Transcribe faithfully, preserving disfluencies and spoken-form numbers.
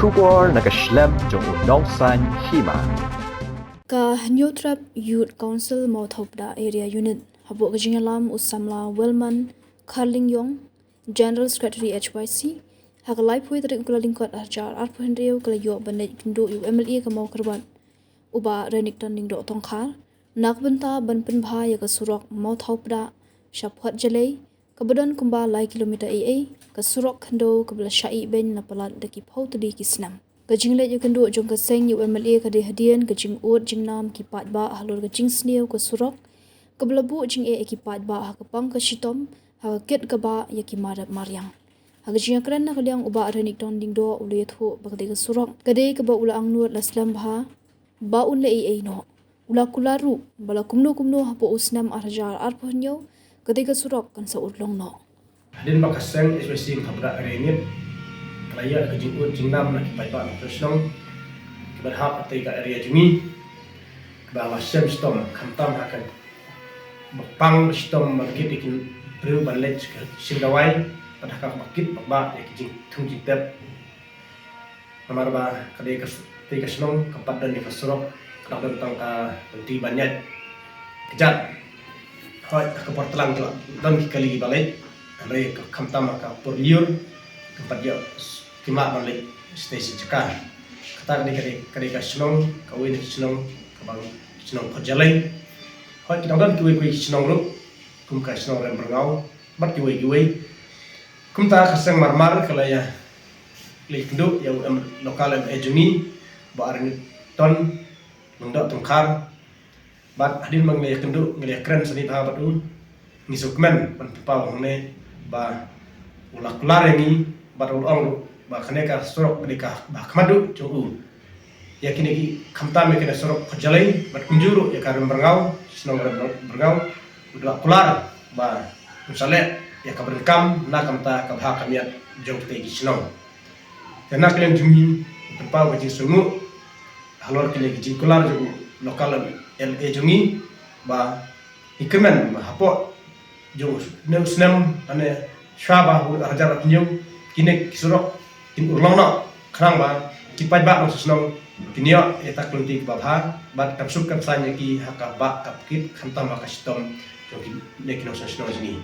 Khubor na ka shlem jong u nongsan hima. Ka Hynñiewtrep Youth Council Mawthaw Pdah Area Unit hapoh ka jingïalam u samla Wellman Kharlingiong, General Secretary H Y C, ha ka laiphew tarik u Kyllalyngkot arhajar arphew hynriew ka la ïoh ban leit kynduh ïa u M L A ka Mawkyrwat, u Bah Renikton Lyngdoh Tongkhar, na ka bynta ban pynbha ïa ka surok Mawthaw Pdah sha Phuatjalei, kaba don kumba lai kilometer ei ei, ka surok khyndew kaba la shah ïehnoh na palat da ki phew tylli ki snem. Ka jingleit ïakynduh jong ka seng ïa u M L A ka dei hadien ka jingud jingnam ki paidbah halor ka jingsniew ka surok, kaba la buh jingeh ïa ki paidbah ha ka pang ka shitom, ha ka kit ka bah ïa ki marep mariang. Ha ka jingïakren na ka liang u Bah Renikton Lyngdoh u la ïathuh ba ka dei ka surok ka dei kaba u la angnud la slem bha ba un leh ei ei noh. U la kular ruh ba la kumno kumno hapoh u snem arhajar arphew hynñiew ka dei ka surok kan sa urlong noh. Hadien ba ka seng H Y C Mawthaw Pdah Area Unit ka la ïa ka jingud jingnam na ki paidbah na ka shnong, kiba hap ha ka area jong ngi, kiba la shem shitom khamtam ha ka ba pang shitom ba kit ïa ki briew ban leit ka shim dawai, bad ha ka ba kit ba bah ïa ki jingthung jingtep. Namar ba ka dei ka s-, dei ka shnong ka pat don ïa ka surok, ka dang don tang ka lynti ban ïaid kjat. Hooid, ha ka por tlang ka la don ki kali ba leit, hynrei ka khamtam ha ka por lyiur ka pat ïoh ki mah ban leit shatei shi jaka. Kata ka dei, ka dei, ka dei ka shnong, kawei na ki shnong kaba shnong Phuatjalei. Hooid, ki dang don kiwei kiwei ki shnong ruh, kum ka shnong Rembyrngaw bad kiwei kiwei. Kumta ka seng Marmar ka la ïa leit kynduh ïa u M-, local M L A jong ngi, Bah Renikton Lyngdoh Tongkhar. Bad hadien ba ngi la ïakynduh, ngi la ïakren sani bha bad u, ngi sngewkmen ban pynpaw hangne ba u la kular ïa ngi bad u la ong ruh ba kane ka surok ka dei ka ba ha khmat duh jong u. Ïa kine ki khamtam ïa kane surok Phuatjalei bad kumjuh ruh ïa ka Rembyrngaw, shnong Rembyrngaw, u la kular ba un sa leh ïa ka ba donkam na ka bynta ka bha ka miat jong kitei ki shnong. Te na ka liang jong ngi pynpaw ka jingsngewnguh halor kine ki jingkular jong u local M L A jong ngi ba ngi kyrmen ba hapoh jong une u snem lane shwa ba u arhajar arphew hynñiew kine ki surok kin urlong noh, khnang ba ki paidbah nongshong shnong kin ïoh ïa ka lynti kaba bha bad kam suk kam saiñ ïa ki ha ka bah ka kit khamtam ha ka shitom jong kine ki nongshong shnong jong ngi.